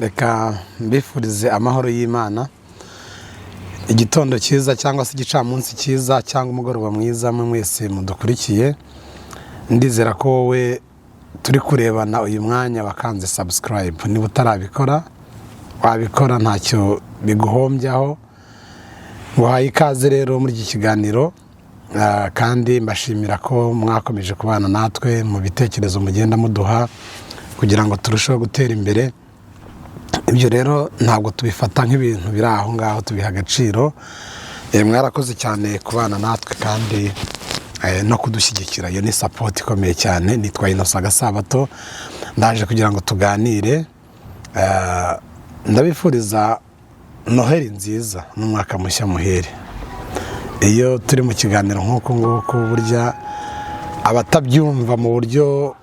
Reka mbifurize amahoro y'Imana, igitondo cyiza cyangwa se igicamunsi cyiza cyangwa umugoroba mwiza mwe mwese mudukurikiye. Ndizera ko wowe turi kurebana uyu mwanya wakanze subscribe. Niba utarabikora, wabikora, ntacyo biguhombyaho. Nguhaye ikaze rero muri iki kiganiro, kandi mbashimira ko mwakomeje kubana natwe mu bitekerezo mugenda muduha kugira ngo turusheho gutera imbere. Ibyo rero ntabwo tubifata nk'ibintu biri aho ngaho, tubiha agaciro. Mwarakoze cyane kubana natwe kandi no kudushyigikira. Iyo ni support ikomeye cyane. Nitwa Innocent Gasabato, ndaje kugira ngo tuganire. Ndabifuriza Noheli nziza n'umwaka mushya muhire. Iyo turi mu kiganiro nk'uku nguku, burya abatabyumva mu buryo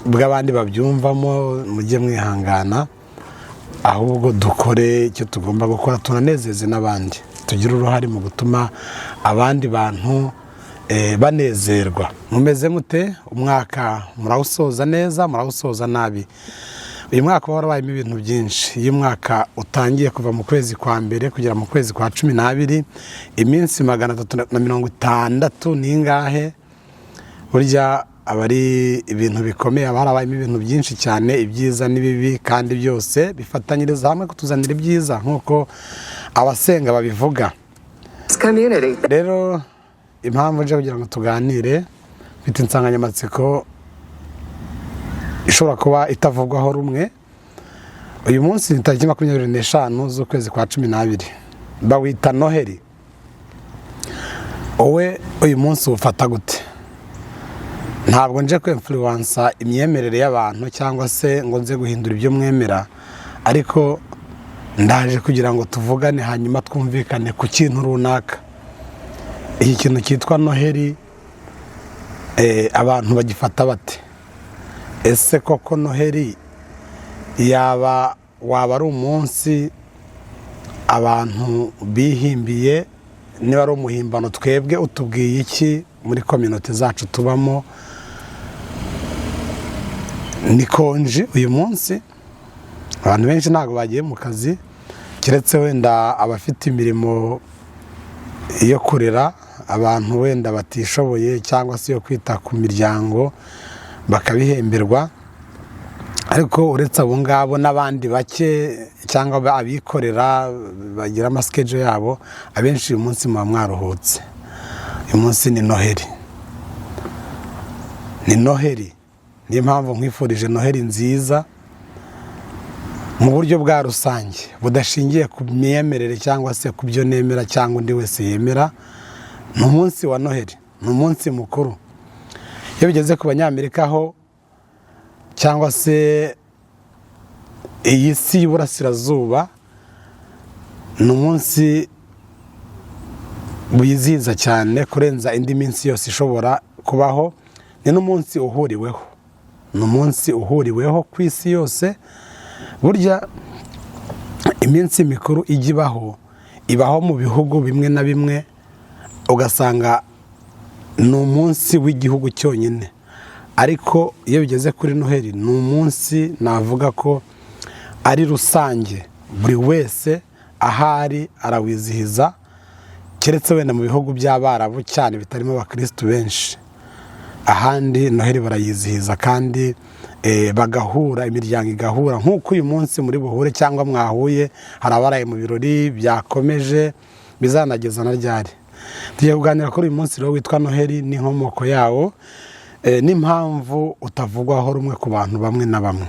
bw'abandi babyumvamo, mujye mwihangana, ahubwo dukore icyo tugomba gukora, tunanezeze n'abandi, tugire uruhare mu gutuma abandi bantu banezerwa. Mumeze mute? Umwaka murawusoza neza, murawusoza nabi? Uyu mwaka warabayemo ibintu byinshi. Iyo umwaka utangiye, kuva mu kwezi kwa mbere kugera mu kwezi kwa 12, iminsi 360 n'ingahe, burya aba ari ibintu bikomeye, haba harabayemo ibintu byinshi cyane, ibyiza n'ibibi, kandi byose bifatanyiriza hamwe kutuzanira ibyiza nk'uko abasenga babivuga. Community. Rero impamvu nje kugira ngo tuganire, mfite insanganyamatsiko ishobora kuba itavugwaho rumwe. Uyu munsi ni tariki 25 z'ukwezi kwa 12, bawita Noheli. Wowe uyu munsi uwufata gute? Ntabwo nje kwinfluença imyemerere y'abantu cyangwa se ngo nze guhindura ibyo mwemera, ariko ndaje kugira ngo tuvugane, hanyuma twumvikane ku kintu runaka. Iki kintu cyitwa Noheli, abantu bagifata bate? Ese koko Noheli yaba waba ari umunsi abantu bihimbiye? Niba ari umuhimbano, twebwe utubwiye iki muri communauté zacu tubamo? Ni congé uyu munsi, abantu benshi ntabwo bagiye mu kazi, keretse wenda abafite imirimo yo kurera abantu wenda batishoboye cyangwa se yo kwita ku miryango bakabihemberwa. Ariko uretse abo ngabo n'abandi bake cyangwa abikorera bagira amaschedule yabo, abenshi uyu munsi muba mwaruhutse. Uyu munsi ni Noheli, ni Noheli. Niyo mpamvu nkwifurije Noheli nziza mu buryo bwa rusange, budashingiye ku myemerere cyangwa se ku byo nemera cyangwa undi wese yemera. Ni umunsi wa Noheli, ni umunsi mukuru. Iyo bigeze ku Banyamerika ho cyangwa se iyi si y'Iburasirazuba, ni umunsi wizihiza cyane kurenza indi minsi yose ishobora kubaho. Ni n'umunsi uhuriweho, ni umunsi uhuriweho ku isi yose. Burya iminsi mikuru ijya ibaho, ibaho mu bihugu bimwe na bimwe, ugasanga ni umunsi w'igihugu cyonyine, ariko iyo bigeze kuri Noheli, ni umunsi navuga ko ari rusange, buri wese ahari arawizihiza, keretse wenda mu bihugu by'Abarabu cyane bitarimo abakirisitu benshi. Ahandi Noheli barayizihiza kandi bagahura, imiryango igahura nk'uko uyu munsi muri buhure cyangwa mwahuye. Hari abaraye mu birori byakomeje, bizanageza na ryari. Tugiye kuganira kuri uyu munsi rero witwa Noheli n'inkomoko yawo, n'impamvu utavugwaho rumwe ku bantu bamwe na bamwe.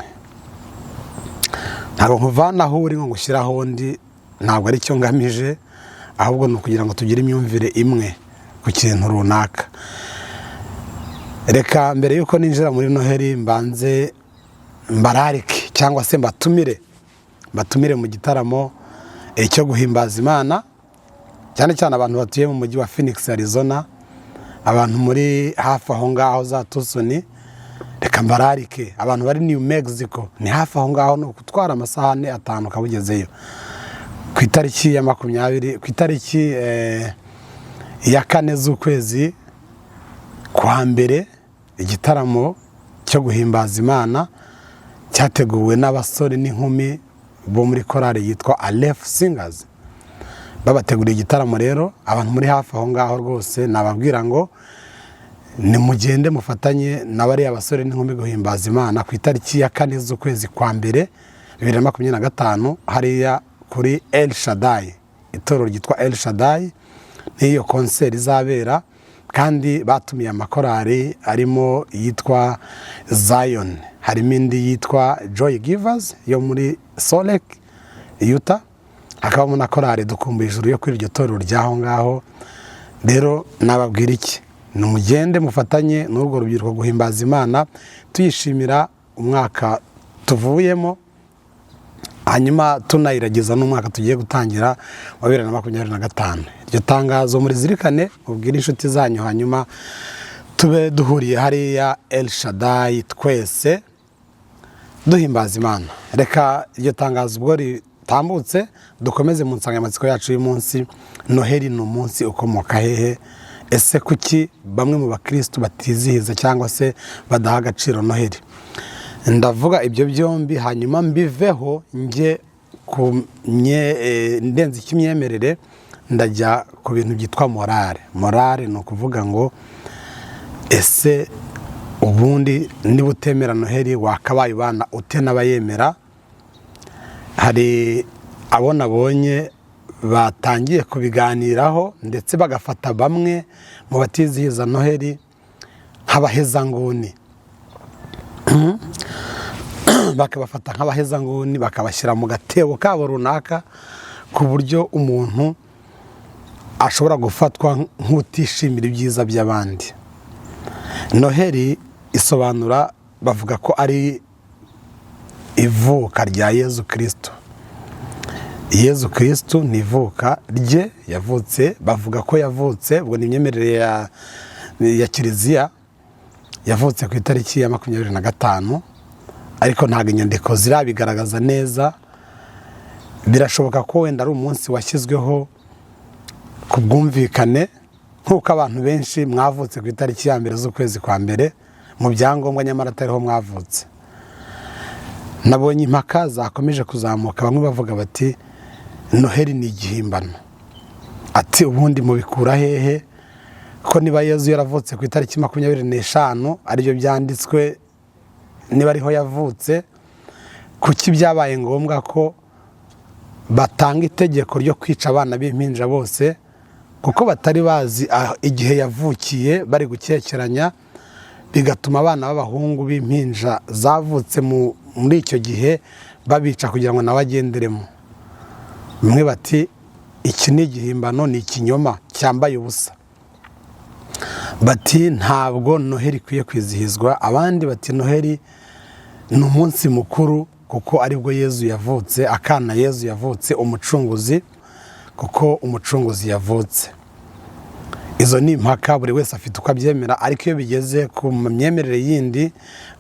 Ntabwo nkuvana aho uri ngo ngushyiraho undi, ntabwo ari cyo ngamije, ahubwo ni ukugira ngo tugire imyumvire imwe ku kintu runaka. Reka mbere y'uko ninjira muri Noheli, mbanze mbararike cyangwa se mbatumire mu gitaramo cyo guhimbaza Imana, cyane cyane abantu batuye mu mujyi wa Phoenix, Arizona, abantu muri hafi aho ngaho za Tucson. Reka mbararike abantu bari New Mexico, ni hafi aho ngaho, ni ukutwara amasaha 4, 5 ukaba ugezeyo. Ku itariki ya 20, ku itariki ya 4 z'ukwezi kwa mbere, igitaramo cyo guhimbaza Imana. Cyateguwe n'abasore n'inkumi bo muri korali yitwa Aleph Singers. Babateguriye igitaramo rero, abantu muri hafi aho ngaho rwose nababwira ngo nimugende mufatanye na bariya basore n'inkumi guhimbaza Imana ku itariki ya 4 z'ukwezi kwa mbere 2025, hariya kuri El Shaddai, itorero ryitwa El Shaddai n'iyo concert izabera. Kandi batumiye amakorali arimo iyitwa Zion, harimo indi yitwa Joy Givers yo muri Salt Lake, Utah, hakabamo na korali Dukumbuye Ijuru yo kuri iryo torero ry'aho ngaho. Rero nababwira iki? Nimugende mufatanye n'urwo rubyiruko guhimbaza Imana, tuyishimira umwaka tuvuyemo, hanyuma tunayiragiza n'umwaka tugiye gutangira wa 2025. Iryo tangazo murizirikane, mubwire inshuti zanyu, hanyuma tube duhuriye hariya El Shaddai twese duhimbaza Imana. Reka iryo tangazo ubwo ritambutse, dukomeze mu nsanganyamatsiko yacu y'umunsi. Noheli ni umunsi ukomoka hehe? Ese kuki bamwe mu bakirisitu batizihiza cyangwa se badaha agaciro Noheli? Ndavuga ibyo byombi, hanyuma mbiveho njye ku ndenze icy'imyemerere, ndajya ku bintu byitwa morale. Morale ni ukuvuga ngo ese ubundi niba utemera Noheli wakabaye ubana ute n'abayemera? Hari abo nabonye batangiye kubiganiraho, ndetse bagafata bamwe mu batizihiza Noheli nk'abahezanguni, bakabafata nk'abahezanguni, bakabashyira mu gatebo kabo runaka, ku buryo umuntu ashobora gufatwa nk'utishimira ibyiza by'abandi. Noheli isobanura, bavuga ko ari ivuka rya Yezu Kirisito. Yezu Kirisito ni ivuka rye, yavutse, bavuga ko yavutse, ubwo ni imyemerere ya kiliziya, yavutse ku itariki ya 25, ariko ntabwo inyandiko zirabigaragaza neza. Birashoboka ko wenda ari umunsi washyizweho ku bwumvikane, nk'uko abantu benshi mwavutse ku itariki ya 1 z'ukwezi kwa mbere mu byangombwa, nyamara atariho mwavutse. Nabonye impaka zakomeje kuzamuka, bamwe bavuga bati Noheli ni igihimbano, ati ubundi mubikura hehe ko niba Yezu yaravutse ku itariki 25, aribyo byanditswe, niba ariho yavutse, kuki byabaye ngombwa ko batanga itegeko ryo kwica abana b'impinja bose kuko batari bazi igihe yavukiye, bari gukekeranya, bigatuma abana b'abahungu b'impinja zavutse muri icyo gihe babica kugira ngo nawe agenderemo? Bamwe bati iki ni igihimbano, ni ikinyoma cyambaye ubusa, bati ntabwo Noheli ikwiye kwizihizwa. Abandi bati Noheli ni umunsi mukuru kuko aribwo Yezu yavutse, akana Yezu yavutse, umucunguzi, kuko umucunguzi yavutse. Izo ni impaka, buri wese afite uko abyemera. Ariko iyo bigeze ku myemerere yindi,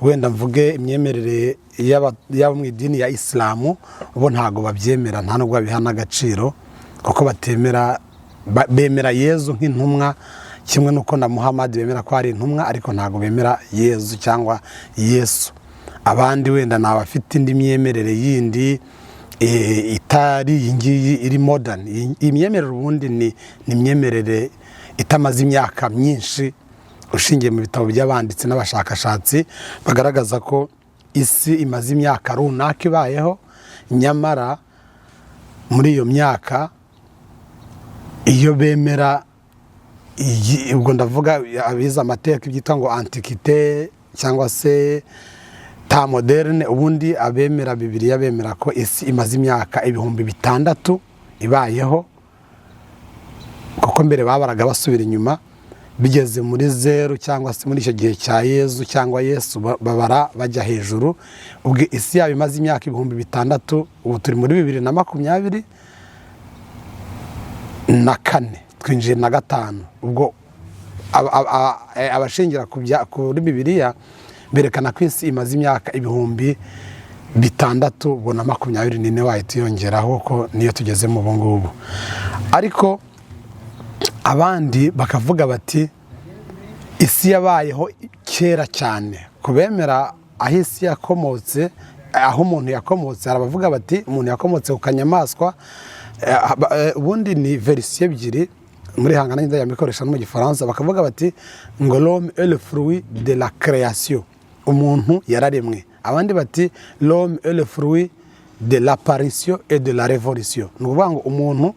wenda mvuge imyemerere y'abo mu idini ya Isilamu, bo ntabwo babyemera, nta nubwo babiha n'agaciro, kuko batemera, bemera Yezu nk'intumwa kimwe n'uko na Muhammad bemera ko ari intumwa, ariko ntabwo bemera Yezu cyangwa Yesu. Abandi wenda ni abafite indi myemerere yindi itari iyi ngiyi iri modern. Iyi myemerere ubundi ni imyemerere itamaze imyaka myinshi, ushingiye mu bitabo by'abanditsi n'abashakashatsi bagaragaza ko isi imaze imyaka runaka ibayeho. Nyamara muri iyo myaka iyo bemera ubwo ndavuga abize amateka, ibyitwa ngo antiquité cyangwa se temps moderne, ubundi abemera Bibiliya bemera ko isi imaze imyaka 6000 ibayeho, kuko mbere babaraga basubira inyuma bigeze muri zeru cyangwa se muri icyo gihe cya Yezu cyangwa Yesu babara bajya hejuru. Ubwo isi yabo imaze imyaka 6000, ubu turi muri 2024, twinjiye na gatanu. Ubwo abashingira kuri Bibiliya berekana ko isi imaze imyaka 6000, ubwo na 24 wahita uyongeraho ko niyo tugezemo ubu ngubu. Ariko abandi bakavuga bati isi yabayeho kera cyane. Ku bemera aho isi yakomotse Aho umuntu yakomotse, hari abavuga bati umuntu yakomotse ku kanyamaswa. Ubundi ni version ebyiri muri hangana ndayabikoresha no mu Gifaransa, bakavuga bati ngo "L'homme est le fruit de la création", umuntu yararemwe. Abandi bati "L'homme est le fruit de l'apparition et de la révolution". Ni ukuvuga ngo umuntu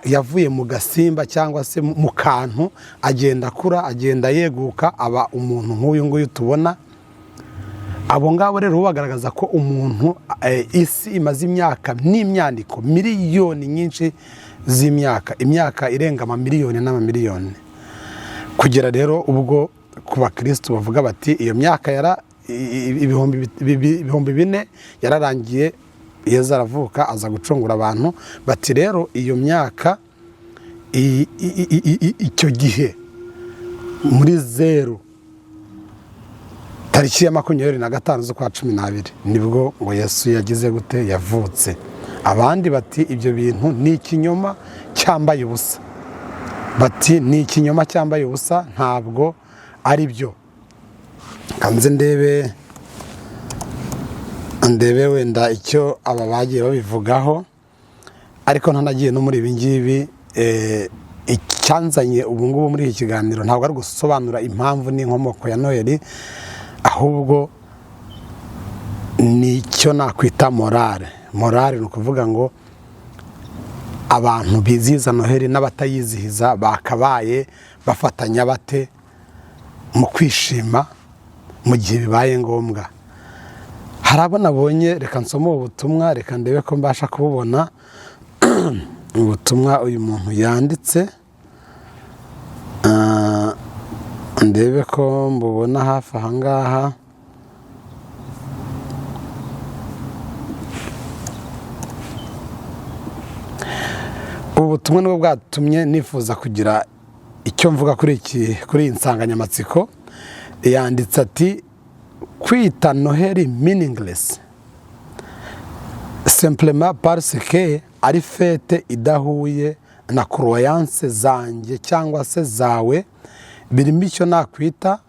yavuye mu gasimba cyangwa se mu kantu, agenda akura, agenda yeguka, aba umuntu nk'uyu nguyu tubona. Abo ngabo rero bagaragaza ko umuntu, isi imaze imyaka n'imyandiko, miliyoni nyinshi z'imyaka, imyaka irenga amamiliyoni n'amamiliyoni, kugera rero ubwo ku bakirisitu bavuga bati iyo myaka yara 4000 yararangiye, Yezu aravuka, aza gucungura abantu. Bati rero iyo myaka icyo gihe muri 0, tariki ya 25 z'ukwa 12, nibwo ngo Yesu yagize gute? Yavutse. Abandi bati ibyo bintu ni ikinyoma cyambaye ubusa, bati ni ikinyoma cyambaye ubusa, ntabwo ari byo. Kanze ndebe wenda icyo aba bagiye babivugaho, ariko ntanagiye no muri ibi ngibi. Icyanzanye ubu ngubu muri iki kiganiro ntabwo ari gusobanura impamvu n'inkomoko ya Noheli, ahubwo ni icyo nakwita morale. Morale ni ukuvuga ngo abantu bizihiza Noheli n'abatayizihiza bakabaye bafatanya bate mu kwishima mu gihe bibaye ngombwa? Hari abo nabonye, reka nsome ubu butumwa, reka ndebe ko mbasha kububona, ubutumwa uyu muntu yanditse. Ndebe ko mbubona hafi aha ngaha. Ubu butumwa nibwo bwatumye nifuza kugira icyo mvuga kuri iyi nsanganyamatsiko. Yanditse ati: "Kwita Noheli meaningless simplement parce que ari fête idahuye na croyance zanjye cyangwa se zawe, birimo icyo nakwita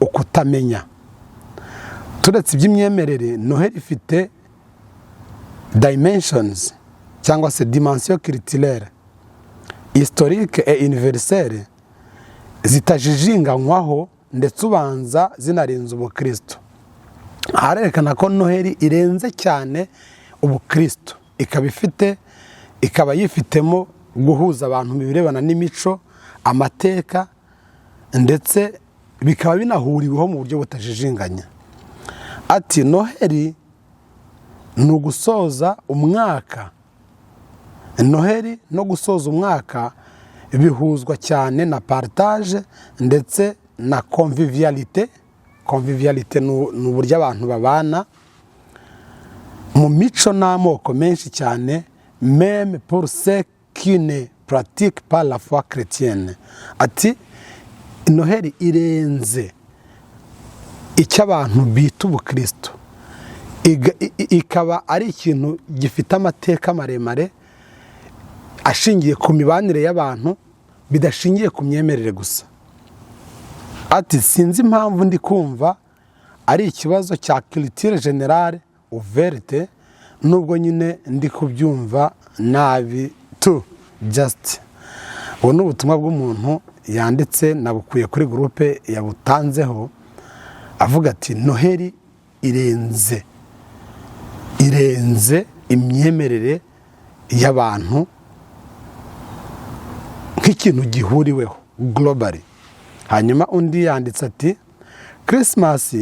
ukutamenya. Turetse iby'imyemerere, Noheli ifite dimensions cyangwa se dimension culturelle, historique et universelle zitajijinganywaho, ndetse ubanza zinarenze ubukristo." Harerekana ko Noheli irenze cyane ubukristo, ikaba yifitemo guhuza abantu mu birebana n'imico, amateka, ndetse bikaba binahuriweho mu buryo butajijinganya. Ati Noheli ni ugusoza umwaka. Noheli no gusoza umwaka bihuzwa cyane na partage ndetse na convivialité. Convivialité ni uburyo abantu babana mu mico n'amoko menshi cyane, même pour ceux qui ne pratiquent pas la foi chrétienne. Ati Noheli irenze icyo abantu bita ubukristo, ikaba ari ikintu gifite amateka maremare ashingiye ku mibanire y'abantu, bidashingiye ku myemerere gusa. Ati sinzi impamvu ndi kumva ari ikibazo cya culture générale ouverte, nubwo nyine ndi kubyumva nabi tu. Just ubu ni ubutumwa bw'umuntu yanditse, nabukuye kuri groupe yabutanzeho, avuga ati Noheli irenze imyemerere y'abantu nk'ikintu gihuriweho globally. Hanyuma undi yanditse ati Christmas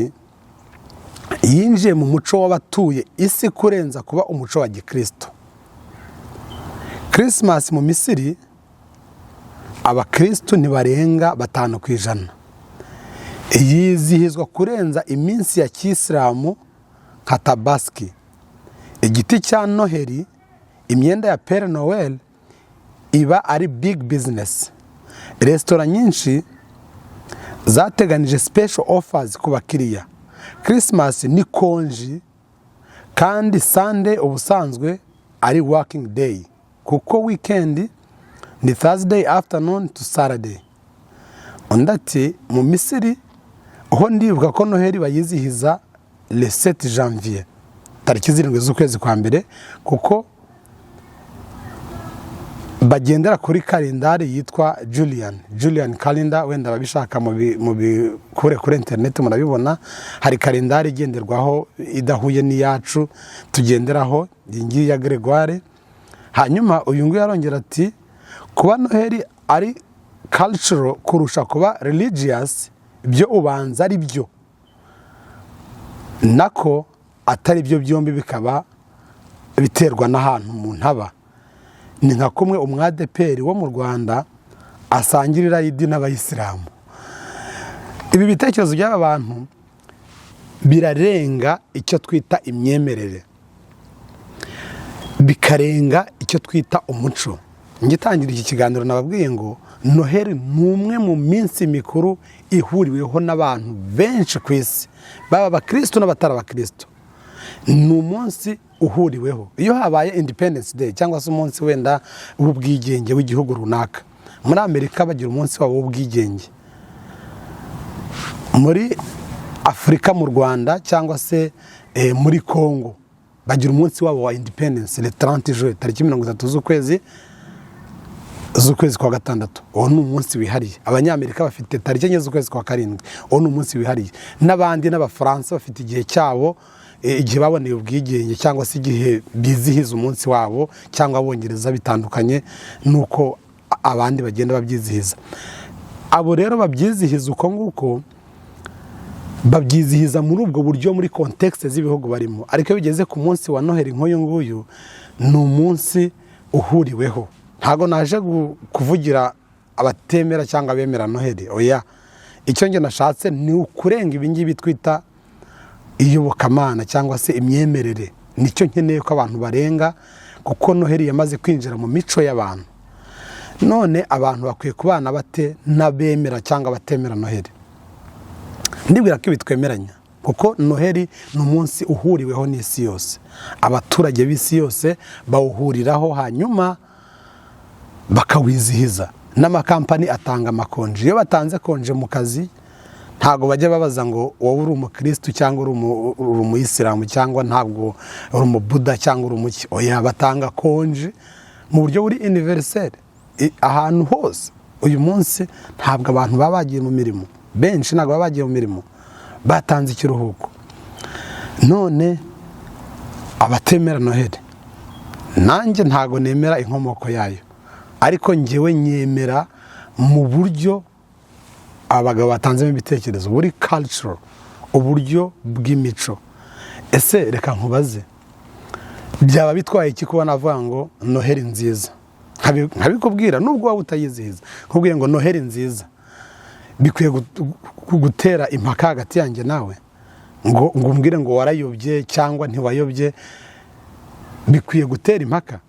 yinjiye mu muco w'abatuye isi kurenza kuba umuco wa gikristo. Christmas mu Misiri abakristo ntibarenga 5%. Yizihizwa kurenza iminsi ya kisilamu nka Tabaski. Igiti cya Noheli, imyenda ya Père Noël iba ari big business. Resitora nyinshi zateganije special offers ku bakiriya. Christmas ni konji, kandi Sunday ubusanzwe ari working day, kuko weekend ni Thursday afternoon to Saturday. Undi ati mu Misiri ho ndibuka ko Noheli bayizihiza le 7 janvier, tariki 7 z'ukwezi kwa mbere, kuko bagendera kuri kalendari yitwa Julian calendar. Wenda ababishaka mu bikure kuri interineti murabibona. Hari kalendari igenderwaho idahuye n'iyacu tugenderaho, iyi ngiyi ya Gregoire. Hanyuma uyu nguyu arongera ati: "Kuba Noheli ari cultural kurusha kuba religious, byo ubanza ari byo, nako atari byo, byombi bikaba biterwa n'ahantu umuntu aba. Ni nka kumwe umwadeperi wo mu Rwanda asangirira idi n'abayisilamu." Ibi bitekerezo by'aba bantu birarenga icyo twita imyemerere, bikarenga icyo twita umuco. Ngitangira iki kiganiro nababwiye ngo Noheli ni umwe mu minsi mikuru ihuriweho n'abantu benshi ku isi, baba abakirisitu n'abatari abakirisitu. Ni umunsi uhuriweho. Iyo habaye Independence Day, cyangwa se umunsi wenda w'ubwigenge w'igihugu runaka, muri Amerika bagira umunsi wabo w'ubwigenge, muri Afurika, mu Rwanda cyangwa se muri Congo bagira umunsi wabo wa independence le 30 juin, tariki 30 z'ukwezi kwa gatandatu. Uwo ni umunsi wihariye. Abanyamerika bafite tariki 4 z'ukwezi kwa karindwi, uwo ni umunsi wihariye. N'abandi, n'Abafaransa bafite igihe cyabo, igihe baboneye ubwigenge cyangwa se igihe bizihiza umunsi wabo, cyangwa Abongereza, bitandukanye n'uko abandi bagenda babyizihiza. Abo rero babyizihiza uko nguko, babyizihiza muri ubwo buryo, muri contexte z'ibihugu barimo. Ariko iyo bigeze ku munsi wa Noheli nk'uyu nguyu, ni umunsi uhuriweho. Ntabwo naje kuvugira abatemera cyangwa abemera Noheli, oya. Icyo njye nashatse ni ukurenga ibingibi twita iyobokamana cyangwa se imyemerere. Nicyo nkeneye ko abantu barenga, kuko Noheli yamaze kwinjira mu mico y'abantu. None abantu bakwiye kubana bate n'abemera cyangwa abatemera Noheli? Ndibwira ko ibi twemeranya, kuko Noheli ni umunsi uhuriweho n'isi yose, abaturage b'isi yose bawuhuriraho, hanyuma bakawizihiza. N'amakampani atanga amakonje. Iyo batanze konje mu kazi, ntabwo bajya babaza ngo wowe uri umukirisitu cyangwa uri umuyisilamu cyangwa ntabwo uri umubuda cyangwa uri umuki. Oya, batanga konje mu buryo buri universel ahantu hose. Uyu munsi ntabwo abantu baba bagiye mu mirimo, benshi ntabwo baba bagiye mu mirimo, batanze ikiruhuko. None abatemera Noheli, nanjye ntabwo nemera inkomoko yayo, ariko ngewe nyemera mu buryo abagabo batanzemo ibitekerezo buri cultural, uburyo bw'imico. Ese reka nkubaze, byaba bitwaye iki kuba navuga ngo Noheli nziza, nkabikubwira nubwo waba utayizihiza? Nkubwiye ngo Noheli nziza, bikwiye gutera impaka hagati yanjye nawe ngo umbwire ngo warayobye cyangwa ntiwayobye? Bikwiye gutera impaka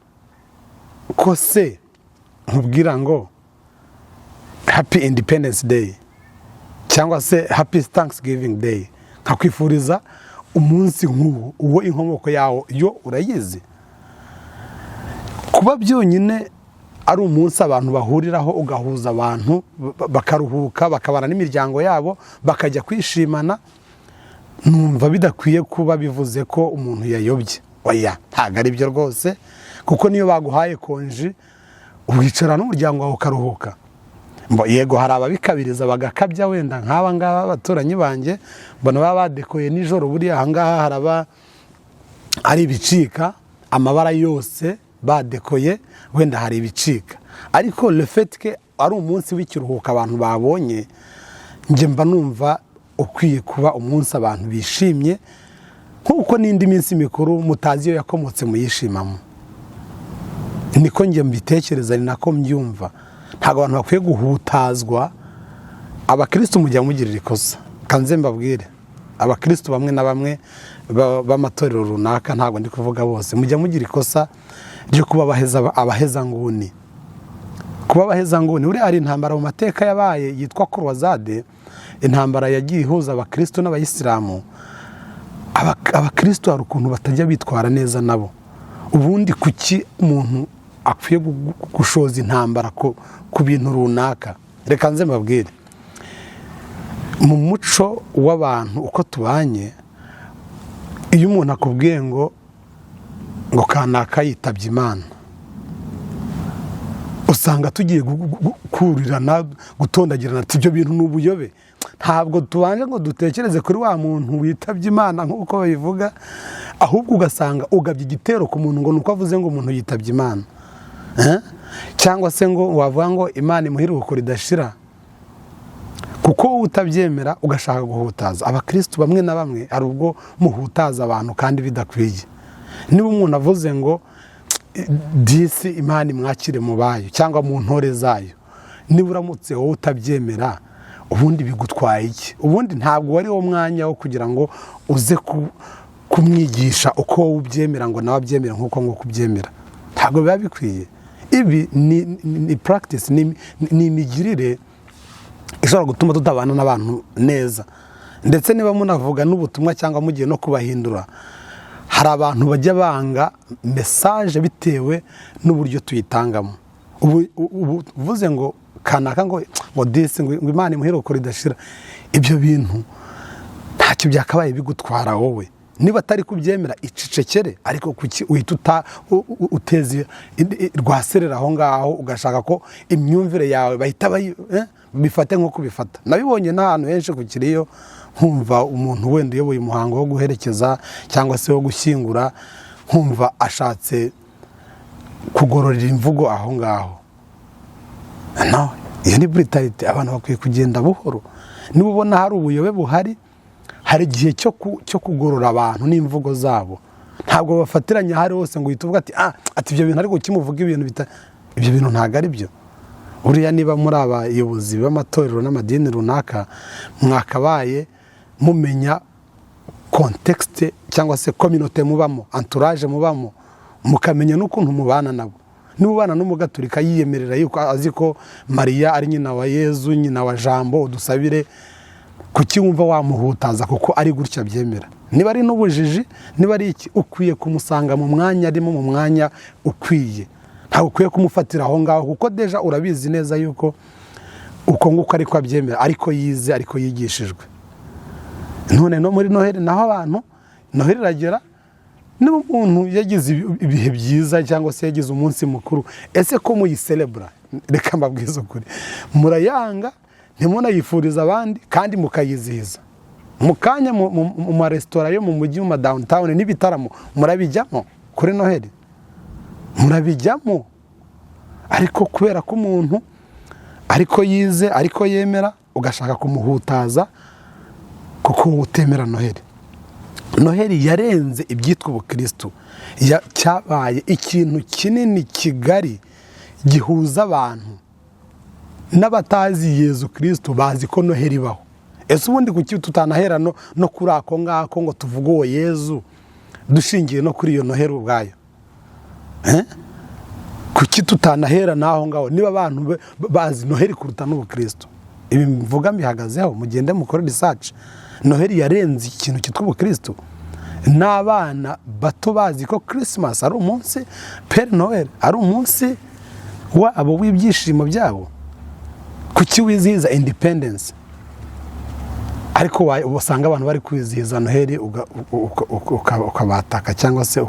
ko se nkubwira ngo happy Independence Day cyangwa se happy Thanksgiving Day, nkakwifuriza umunsi nk'uwo, uwo inkomoko yawo yo urayizi? Kuba byonyine ari umunsi abantu bahuriraho, ugahuza abantu, bakaruhuka, bakabana n'imiryango yabo, bakajya kwishimana, numva bidakwiye kuba bivuze ko umuntu yayobye. Oya, ntabwo ari byo rwose, kuko niyo baguhaye konji wicara n'umuryango wawe ukaruhuka. Yego, hari ababikabiriza bagakabya, wenda nk'aba ngaba abaturanyi banjye mbona baba badekoye nijoro. Buriya aha ngaha haraba ari ibicika, amabara yose badekoye, wenda hari ibicika. Ariko le fait que ari umunsi w'ikiruhuko abantu babonye, njye mba numva ukwiye kuba umunsi abantu bishimye, nk'uko n'indi minsi mikuru mutazi iyo yakomotse muyishimamo. Niko njye mbitekereza, ni nako mbyumva. Ntabwo abantu bakwiye guhutazwa. Abakirisitu mujya mugirira ikosa, kanze mbabwire, abakirisitu bamwe na bamwe b'amatorero runaka, ntabwo ndi kuvuga bose, mujya mugira ikosa ryo kuba abahezanguni. Kuba abahezanguni, buriya hari intambara mu mateka yabaye yitwa croisade, intambara yagiye ihuza abakirisitu n'abayisilamu. Abakirisitu hari ukuntu batajya bitwara neza nabo. Ubundi kuki umuntu akwiye gushoza intambara ku bintu runaka? Reka nze mbabwire, mu muco w'abantu uko tubanye, Iyo umuntu akubwiye ngo kanaka yitabye Imana, usanga tugiye kurirana, gutondagirana, ati ibyo bintu ni ubuyobe. Ntabwo tubanje ngo dutekereze kuri wa muntu witabye Imana nk'uko babivuga, ahubwo ugasanga ugabye igitero ku muntu ngo ni uko avuze ngo umuntu yitabye Imana. Eh? Cyangwa se ngo wavuga ngo Imana imuhe iruhuko ridashira, kuko wowe utabyemera, ugashaka guhutaza abakirisitu bamwe na bamwe. Hari ubwo muhutaza abantu kandi bidakwiye. Niba umuntu avuze ngo disi Imana imwakire mu bayo cyangwa mu ntore zayo, niba uramutse wowe utabyemera, ubundi bigutwaye iki? Ubundi ntabwo wari wo mwanya wo kugira ngo uze kumwigisha uko wowe ubyemera, ngo nawe abyemere nk'uko nguko ubyemera. Ntabwo biba bikwiye. Ibi ni practice, ni imigirire ishobora gutuma tutabana n'abantu neza. Ndetse niba munavuga n'ubutumwa cyangwa mugiye no kubahindura, hari abantu bajya banga message bitewe n'uburyo tuyitangamo. Ubu uvuze ngo kanaka ngo disi ngo Imana imuhe iruhuko ridashira, ibyo bintu ntacyo byakabaye bigutwara wowe. Niba atari kubyemera, icecekere. Ariko kuki uhita uteza rwaserera aho ngaho, ugashaka ko imyumvire yawe bahita bifate nk'uko ubifata? Nabibonye n'ahantu henshi ku kiriyo, nkumva umuntu wenda uyoboye umuhango wo guherekeza cyangwa se wo gushyingura, nkumva ashatse kugororera imvugo aho ngaho. No, iyo ni brutalité. Abantu bakwiye kugenda buhoro. Niba ubona hari ubuyobe buhari, hari igihe cyo kugorora abantu n'imvugo zabo. Ntabwo bafatiranya ahari hose ngo uhite uvuga ati ibyo bintu, ariko kimuvuga ibintu bita ibyo bintu ntabwo ari byo. Buriya niba muri abayobozi b'amatorero n'amadini runaka, mwakabaye mumenya contexte cyangwa se communauté mubamo, entourage mubamo, mukamenya n'ukuntu mubana nabo. Niba ubana n'umugaturika yiyemerera yuko azi ko Mariya ari nyina wa Yezu, nyina wa Jambo udusabire, kuki wumva wamuhutaza kuko ari gutya abyemera? Niba ari n'ubujiji, niba ari iki, ukwiye kumusanga mu mwanya arimo, mu mwanya ukwiye. Ntabwo ukwiye kumufatira aho ngaho, kuko déjà urabizi neza yuko uko nguko ariko abyemera, ariko yize, ariko yigishijwe. None no muri Noheli naho, abantu Noheli iragera, niba umuntu yagize ibihe byiza cyangwa se yagize umunsi mukuru, ese ko muyiserebura? Reka mbabwize ukuri, murayanga, ntimunayifurize abandi, kandi mukayizihiza mu kanya mu maresitora yo mu mujyi, mu ma downtown, n'ibitaramo murabijyamo kuri Noheli, murabijyamo. Ariko kubera ko umuntu ariko yize, ariko yemera, ugashaka kumuhutaza kuko wowe utemera Noheli. Noheli yarenze ibyitwa ubukristo. Cyabaye ikintu kinini kigari gihuza abantu. N'abatazi Yezu Kristo bazi ko Noheli ibaho. Ese ubundi kuki tutanahera no kuri ako ngako ngo tuvuge uwo Yezu dushingiye no kuri iyo Noheli ubwayo? Eh? Kuki tutanahera n'aho ngaho, niba abantu bazi Noheli kuruta n'ubukristo? Ibi mvuga mbihagazeho, mugende mukore research. Noheli yarenze ikintu cyitwa ubukristo. N'abana bato bazi ko Christmas ari umunsi, Père Noël ari umunsi wabo w'ibyishimo byabo. Kuki wizihiza independence, ariko usanga abantu bari kwizihiza Noheli ukabataka cyangwa se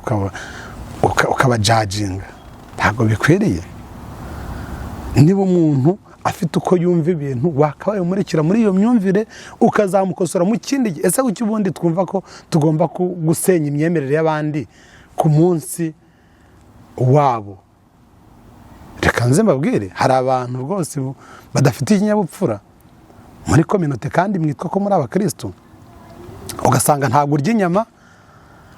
ukabajajinga? Ntabwo bikwiriye. Niba umuntu afite uko yumva ibintu, wakabaye umurikira muri iyo myumvire, ukazamukosora mu kindi gihe. Ese kuki ubundi twumva ko tugomba gusenya imyemerere y'abandi ku munsi wabo? Reka nze mbabwire, hari abantu rwose badafite ikinyabupfura muri communauté, kandi mwitwa ko muri abakirisitu. Ugasanga ntabwo urya inyama,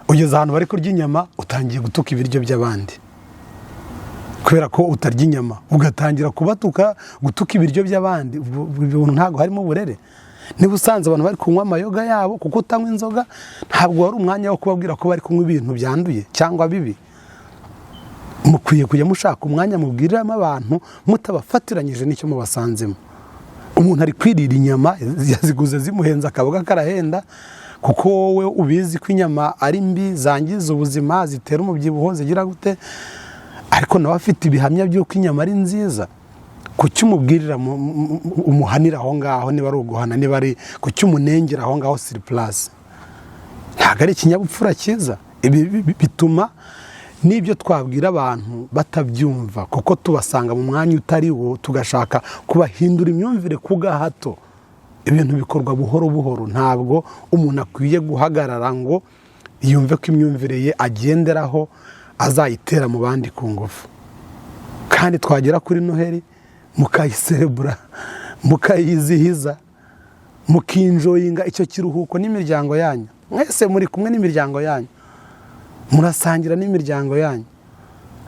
ugeze ahantu bari kurya inyama, utangiye gutuka ibiryo by'abandi kubera ko utarya inyama, ugatangira kubatuka, gutuka ibiryo by'abandi. Ibyo bintu ntabwo harimo uburere. Niba usanze abantu bari kunywa amayoga yabo, kuko utanywa inzoga, ntabwo wari umwanya wo kubabwira ko bari kunywa ibintu byanduye cyangwa bibi. Mukwiye kujya mushaka umwanya mubwiriramo abantu mutabafatiranyije n'icyo mubasanzemo. Umuntu ari kwirira inyama, yaziguze zimuhenze, akaboga karahenda, kuko wowe ubizi ko inyama ari mbi, zangiza ubuzima, zitera umubyibuho, zigira gute, ariko nawe afite ibihamya by'uko inyama ari nziza. Kuki umubwirira umuhanira aho ngaho? Niba ari uguhana, niba ari kuki umunengera aho ngaho sur place? Ntabwo ari ikinyabupfura cyiza. Ibi bituma n'ibyo twabwira abantu batabyumva, kuko tubasanga mu mwanya utari wo, tugashaka kubahindura imyumvire ku gahato. Ibintu bikorwa buhoro buhoro. Ntabwo umuntu akwiye guhagarara ngo yumve ko imyumvire ye agenderaho azayitera mu bandi ku ngufu. Kandi twagera kuri Noheli mukayiserebura, mukayizihiza, mukenjoyinga icyo kiruhuko n'imiryango yanyu. Mwese muri kumwe n'imiryango yanyu, murasangira n'imiryango yanyu,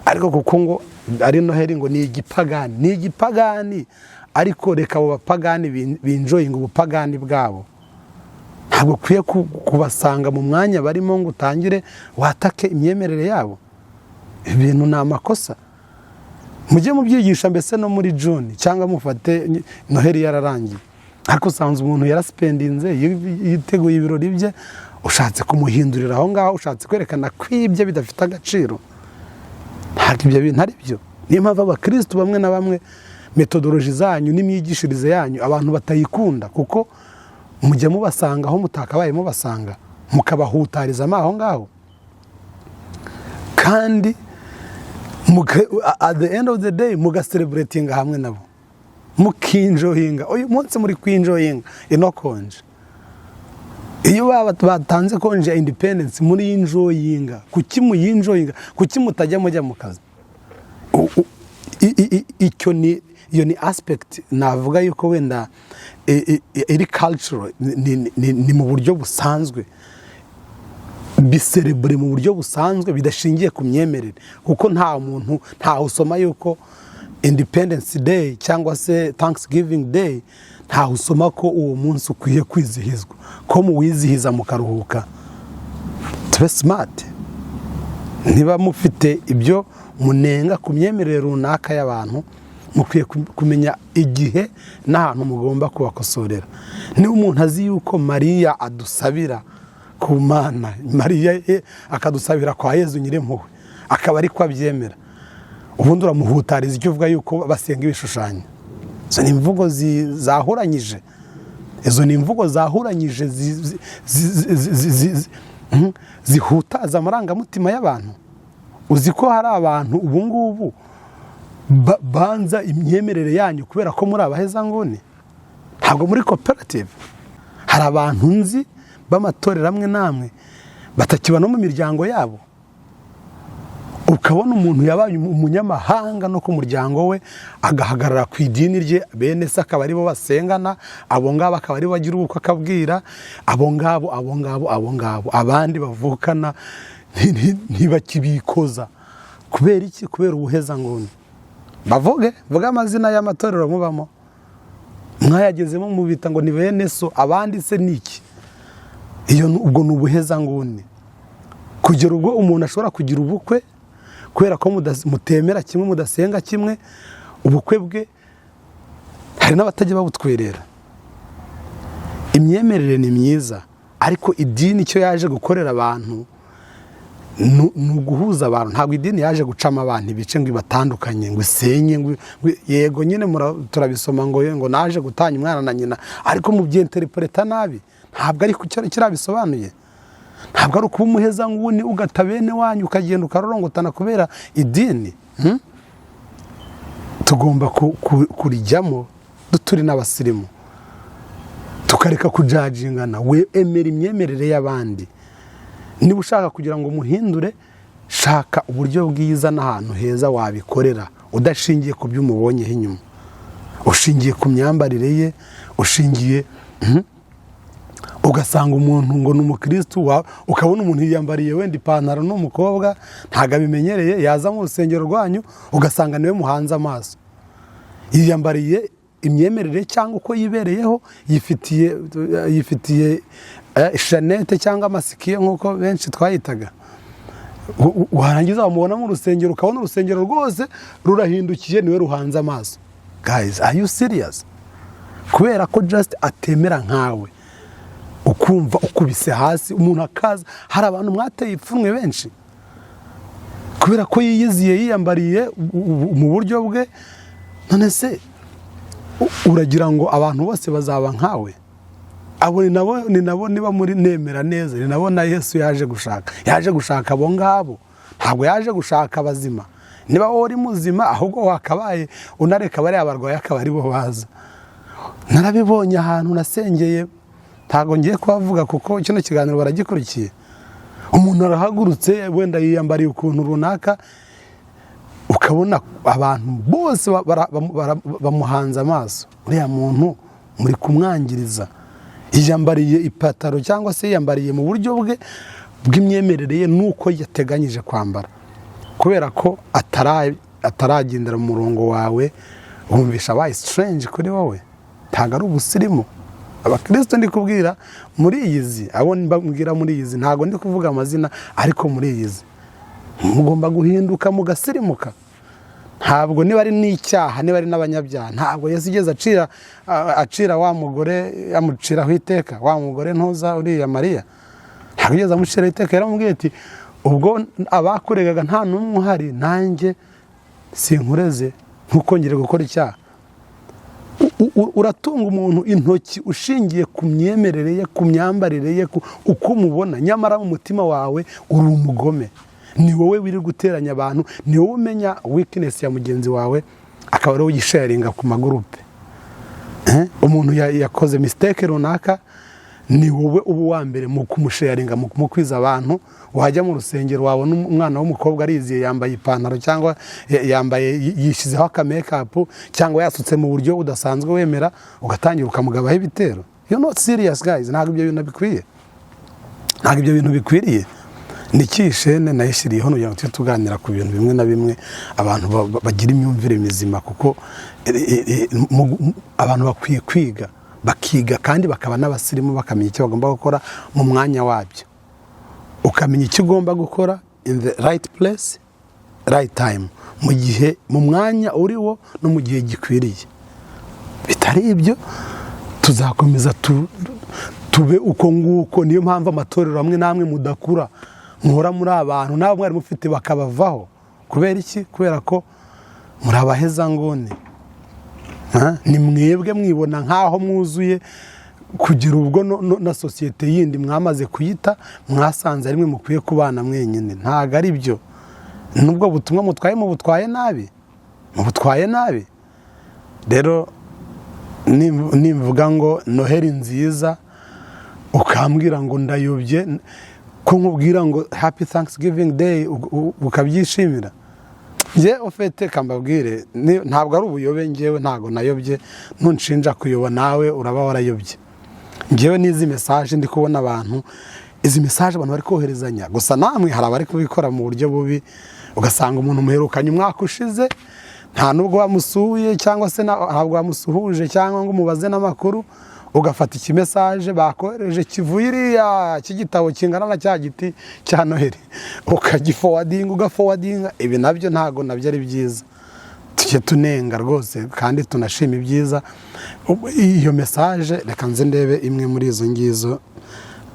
ariko kuko ngo ari Noheli, ngo ni igipagani, ni igipagani. Ariko reka abo bapagani benjoyinga ubupagani bwabo. Ntabwo ukwiye kubasanga mu mwanya barimo ngo utangire watake imyemerere yabo. Ibintu ni amakosa. Mujye mubyigisha mbese no muri June, cyangwa mufate Noheli yararangiye, ariko usanze umuntu yarasipendinze, yiteguye ibirori bye, ushatse kumuhindurira aho ngaho, ushatse kwerekana ko ibye bidafite agaciro. Ntabwo ibyo bintu ari byo. Niyo mpamvu abakirisitu bamwe na bamwe, methodology zanyu n'imyigishirize yanyu abantu batayikunda, kuko mujya mubasanga aho mutakabaye mubasanga, mukabahutarizamo aho ngaho. Kandi at the end of the day mugasereburetinga hamwe nabo, mukenjoyinga. Uyu munsi muri kwenjoyinga ino konje. Iyo baba batanze konje ya independence, muri enjoyinga. Kuki muyenjoyinga? Kuki mutajya mujya mu kazi? Icyo ni, iyo ni aspect navuga yuko wenda iri cultural, ni mu buryo busanzwe. Biserebure mu buryo busanzwe bidashingiye ku myemerere, kuko nta muntu, ntawe usoma yuko Independence Day cyangwa se Thanksgiving Day, ntawe usoma ko uwo munsi ukwiye kwizihizwa, ko muwizihiza mukaruhuka. Tube smart. Niba mufite ibyo munenga ku myemerere runaka y'abantu, mukwiye kumenya igihe n'ahantu mugomba kubakosorera. Niba umuntu azi yuko Mariya adusabira ku Mana, Mariya akadusabira kwa Yezu Nyirimpuhwe, akaba ariko abyemera, ubundi uramuhutariza icyo uvuga yuko basenga ibishushanyo? Izo ni imvugo zahuranyije, izo ni imvugo zahuranyije, zihutaza amarangamutima y'abantu. Uzi ko hari abantu ubu ngubu banza imyemerere yanyu kubera ko muri abahezanguni, ntabwo muri koperative? Hari abantu nzi b'amatorero amwe n'amwe batakiba no mu miryango yabo. Ukabona umuntu yabaye umunyamahanga no ku muryango we, agahagarara ku idini rye, bene se akaba aribo basengana, abo ngabo akaba aribo bagira ubukwe, akabwira abo ngabo, abo ngabo, abo ngabo, abandi bavukana ntibakibikoza. Kubera iki? Kubera ubuhezanguni. Bavuge, vuge amazina y'amatorero mubamo, mwayagezemo mubita ngo ni bene so, abandi se ni iki? Iyo ubwo ni ubuhezanguni. Kugera ubwo umuntu ashobora kugira ubukwe, kubera ko mutemera kimwe, mudasenga kimwe, ubukwe bwe hari n'abatajya babutwerera. Imyemerere ni myiza, ariko idini icyo yaje gukorera abantu ni uguhuza abantu. Ntabwo idini yaje gucamo abantu ibice ngo ibatandukanye, ngo isenye, ngo yego nyine turabisoma ngo naje gutanya umwana na nyina, ariko mubyinterpreta nabi. Ntabwo ari kiriya bisobanuye. Ntabwo ari ukuba umuhezanguni, ugata bene wanyu, ukagenda ukarorongotana kubera idini. Tugomba kurijyamo turi n'abasirimu, tukareka kujajingana. We emera imyemerere y'abandi. Niba ushaka kugira ngo umuhindure, shaka uburyo bwiza n'ahantu heza wabikorera, udashingiye ku byo umubonyeho inyuma, ushingiye ku myambarire ye, ushingiye. Ugasanga umuntu ngo ni umukirisitu, ukabona umuntu yiyambariye wenda ipantaro n'umukobwa, ntabwo abimenyereye, yaza mu rusengero rwanyu ugasanga niwe muhanze amaso. Yiyambariye imyemerere cyangwa uko yibereyeho, yifitiye chaînette cyangwa amasikiyo nk'uko benshi twayitaga. Warangiza wamubona mu rusengero, ukabona urusengero rwose rurahindukiye, niwe ruhanze amaso. Guys, are you serious? Kubera ko just atemera nkawe, ukumva ukubise hasi umuntu akaza. Hari abantu mwateye ipfunwe benshi kubera ko yiyiziye, yiyambariye mu buryo bwe. None se uragira ngo abantu bose bazaba nkawe? Abo ni nabo niba muri nemera neza, ni nabo na Yesu yaje gushaka. Yaje gushaka abo ngabo, ntabwo yaje gushaka abazima. Niba wowe uri muzima, ahubwo wakabaye unareka bariya barwaye akaba aribo baza. Narabibonye ahantu nasengeye, ntabwo ngiye kuhavuga kuko kino kiganiro baragikurikiye. Umuntu arahagurutse, wenda yiyambariye ukuntu runaka, ukabona abantu bose bamuhanze amaso. Uriya muntu muri kumwangiriza. Yiyambariye ipataro cyangwa se yiyambariye mu buryo bwe bw'imyemerere ye n'uko yateganyije kwambara. Kubera ko ataragendera mu murongo wawe, wumvisha abaye strange kuri wowe. Ntabwo ari ubusirimu. Abakristo ndi kubwira muri iyi zi, abo mbabwira muri iyi zi, ntabwo ndi kuvuga amazina, ariko muri iyi zi mugomba guhinduka mugasirimuka. Ntabwo niba ari n'icyaha, niba ari n'abanyabyaha, ntabwo Yesu igeze acira wa mugore, amuciraho iteka. Wa mugore ntuza uriya Mariya, ntabwo yigeze amuciraho iteka. Yaramubwiye ati: "Ubwo abakuregaga nta n'umwe uhari, nanjye sinkureze, ntukongere gukora icyaha." Uratunga umuntu intoki ushingiye ku myemerere ye, ku myambarire ye, uko umubona, nyamara mu mutima wawe uri umugome. Ni wowe wiri guteranya abantu, ni wowe umenya weakness ya mugenzi wawe, akaba ari wowe ugisharinga ku magurupe. Umuntu yakoze mistake runaka, ni wowe uba uwa mbere mu kumusharinga, mu kumukwiza abantu. Wajya mu rusengero, wabona umwana w'umukobwa ariziye, yambaye ipantaro cyangwa yambaye, yishyizeho akamakeup cyangwa yasutse mu buryo budasanzwe wemera, ugatangira ukamugabaho ibitero. You're not serious, guys. Ntabwo ibyo bintu bikwiye, ntabwo ibyo bintu bikwiriye. Ni chaîne nayishyiriyeho kugira ngo tujye tuganira ku bintu bimwe na bimwe, abantu bagira imyumvire mizima, kuko abantu bakwiye kwiga, bakiga kandi bakaba n'abasirimu, bakamenya icyo bagomba gukora mu mwanya wabyo. Ukamenya icyo ugomba gukora in the right place, right time, mu gihe, mu mwanya uriwo no mu gihe gikwiriye. Bitari ibyo, tuzakomeza tube uko nguko. Niyo mpamvu amatorero amwe n'amwe mudakura, muhora muri abantu n'abo mwari mufite bakabavaho. Kubera iki? Kubera ko muri abahezanguni. Ni mwebwe mwibona nk'aho mwuzuye, kugira ubwo na sosiyete yindi mwamaze kuyita, mwasanze ari mwe mukwiye kubana mwenyine. Ntabwo ari byo. Nubwo butumwa mutwaye, mubutwaye nabi, mubutwaye nabi. Rero nimvuga ngo Noheli nziza, ukambwira ngo ndayobye, ko nkubwira ngo happy Thanksgiving Day ukabyishimira. Njye ufite kambabwire, ntabwo ari ubuyobe. Ngewe ntabwo nayobye. Nunshinja kuyoba, nawe uraba warayobye. Ngewe n'izi message ndi kubona abantu, izi message abantu bari koherezanya, gusa namwe hari abari kubikora mu buryo bubi. Ugasanga umuntu muherukanye umwaka ushize, nta nubwo wamusuye cyangwa se ntabwo wamusuhuje cyangwa ngo umubaze n'amakuru, ugafata ikimessage bakohereje kivuye iriya cy'igitabo kingana na cya giti cya Noheli, ukagiforwardinga, ugaforwardinga. Ibi nabyo ntabwo nabyo ari byiza. Tujye tunenga rwose kandi tunashima ibyiza. Iyo message, reka nze ndebe imwe muri izo ngizo.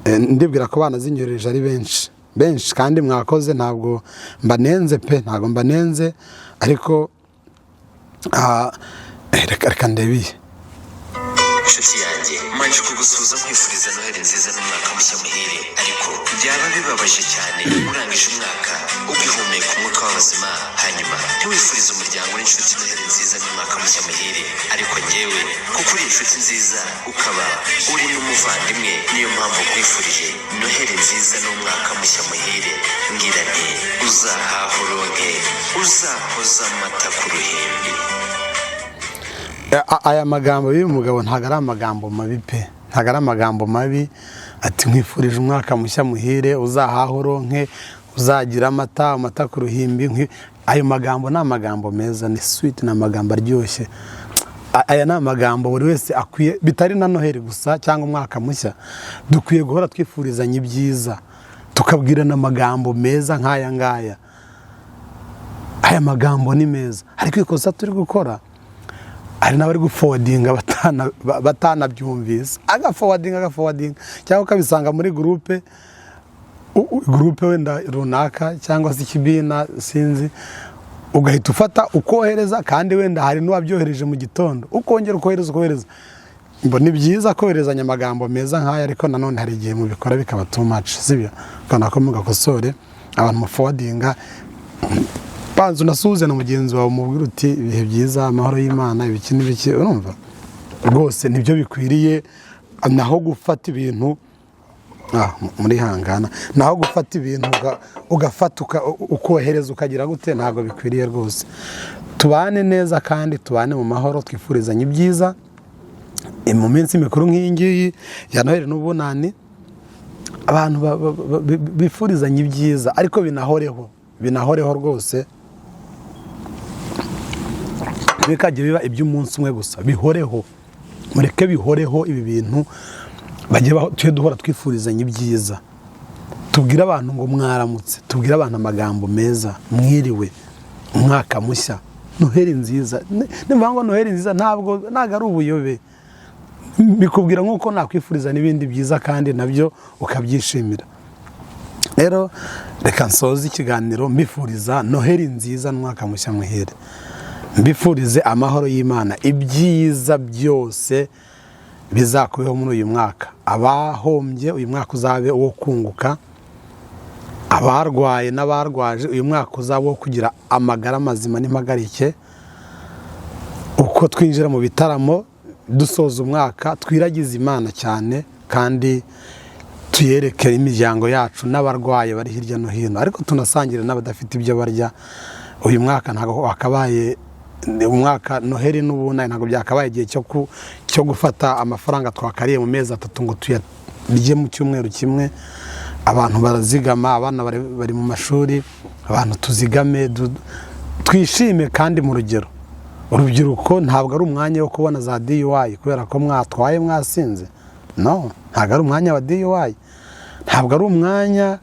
Ndibwira ko banazinyohereje ari benshi benshi, kandi mwakoze. Ntabwo mbanenze pe, ntabwo mbanenze, ariko reka ndebe iyi. Inshuti yanjye, manje kugusuhuza nkwifuriza Noheli nziza n'umwaka mushya muhire. Ariko byaba bibabaje cyane urangije umwaka ugihumeka umwuka w'abazima, hanyuma ntiwifurize umuryango n'inshuti Noheli nziza n'umwaka mushya muhire. Ariko njyewe, kuko uri inshuti nziza ukaba uri n'umuvandimwe, niyo mpamvu nkwifurije Noheli nziza n'umwaka mushya muhire. Ngira nti: uzahaha uronke, uzahoza amata ku ruhimbi. Aya magambo y'uyu mugabo ntabwo ari amagambo mabi pe, ntabwo ari amagambo mabi. Ati: "Nkwifurije umwaka mushya muhire, uzahaha uronke, uzagira amata ku ruhimbi." Ayo magambo ni amagambo meza, ni sweet, ni amagambo aryoshye. Aya ni amagambo buri wese akwiye, bitari na Noheli gusa cyangwa umwaka mushya. Dukwiye guhora twifurizanya ibyiza, tukabwirana amagambo meza nk'aya ngaya. Aya magambo ni meza, ariko ikosa turi gukora, hari n'abari guforwardinga batanabyumvise, agaforwardinga, agaforwardinga, cyangwa ukabisanga muri groupe, groupe wenda runaka cyangwa se ikibina, sinzi, ugahita ufata ukohereza, kandi wenda hari n'uwabyohereje mu gitondo, ukongera ukohereza, ukohereza. Ni byiza koherezanya amagambo meza nk'aya, ariko nanone hari igihe mubikora bikaba too much, sibyo? Ukabona ko mugakosore. Abantu muforwardinga, banza unasuhuze na mugenzi wawe, umubwire uti: "Ibihe byiza, amahoro y'Imana," ibiki n'ibiki. Urumva rwose nibyo bikwiriye, naho gufata ibintu muri hangana, naho gufata ibintu ugafata ukohereza ukagira gute, ntabwo bikwiriye rwose. Tubane neza kandi tubane mu mahoro, twifurizanye ibyiza mu minsi mikuru nk'iyi ngiyi ya Noheli n'Ubunani. Abantu bifurizanye ibyiza, ariko binahoreho, binahoreho rwose. Ntibikajye biba iby'umunsi umwe gusa, bihoreho, mureke bihoreho. Ibi bintu bajye tujye duhora twifurizanya ibyiza, tubwire abantu ngo mwaramutse, tubwire abantu amagambo meza, mwiriwe, umwaka mushya, Noheli nziza. Nimvuga ngo Noheli nziza, ntabwo ari ubuyobe. Bikubwira nk'uko nakwifuriza n'ibindi byiza kandi nabyo ukabyishimira. Rero reka nsoze ikiganiro mbifuriza Noheli nziza n'umwaka mushya muhire, mbifurize amahoro y'Imana, ibyiza byose bizakubeho muri uyu mwaka. Abahombye, uyu mwaka uzabe uwo kunguka. Abarwaye n'abarwaje, uyu mwaka uzaba uwo kugira amagara mazima n'impagarike. Uko twinjira mu bitaramo dusoza umwaka, twiragize Imana cyane kandi tuyereke imiryango yacu n'abarwaye bari hirya no hino, ariko tunasangire n'abadafite ibyo barya. Uyu mwaka ntabwo wakabaye umwaka Noheli n'Ubunani, ntabwo byakabaye igihe cyo gufata amafaranga twakariye mu mezi 3 ngo tuyarye mu cyumweru kimwe. Abantu barazigama, abana bari mu mashuri, abantu tuzigame, twishime kandi mu rugero. Urubyiruko, ntabwo ari umwanya wo kubona za DUI kubera ko mwatwaye mwasinze. No, ntabwo ari umwanya wa DUI, ntabwo ari umwanya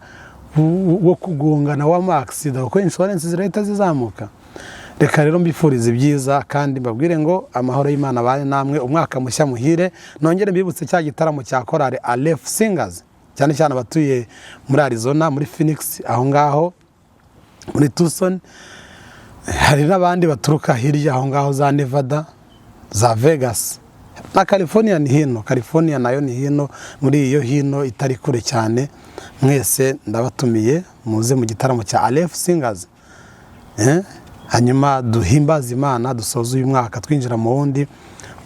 wo kugongana w'ama accident, kuko insurance zirahita zizamuka. Reka rero mbifurize ibyiza kandi mbabwire ngo amahoro y'Imana abane namwe, umwaka mushya muhire. Nongere mbibutse cya gitaramo cya korali Aleph Singers, cyane cyane abatuye muri Arizona, muri Phoenix, aho ngaho muri Tucson. Hari n'abandi baturuka hirya aho ngaho za Nevada, za Vegas na California. Ni hino, California nayo ni hino, muri iyo hino itari kure cyane. Mwese ndabatumiye, muze mu gitaramo cya Aleph Singers. Hanyuma duhimbaze Imana, dusoze uyu mwaka twinjira mu wundi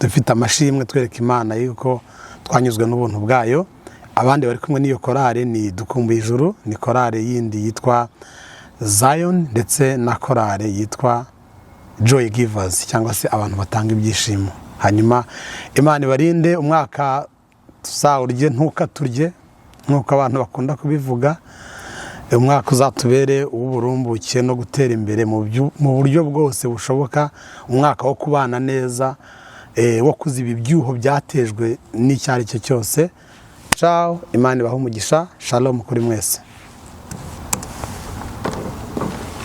dufite amashimwe, twereka Imana yuko twanyuzwe n'ubuntu bwayo. Abandi bari kumwe n'iyo korale ni Dukumbuye Ijuru, ni korale yindi yitwa Zion, ndetse na korale yitwa Joy Givers, cyangwa se abantu batanga ibyishimo. Hanyuma Imana ibarinde, umwaka tuzawurye ntukaturye nk'uko abantu bakunda kubivuga. Umwaka uzatubere uw'uburumbuke no gutera imbere mu buryo bwose bushoboka, umwaka wo kubana neza, wo kuziba ibyuho byatejwe n'icyo ari cyo cyose. Ciao, Imana ibahe umugisha. Shalom kuri mwese.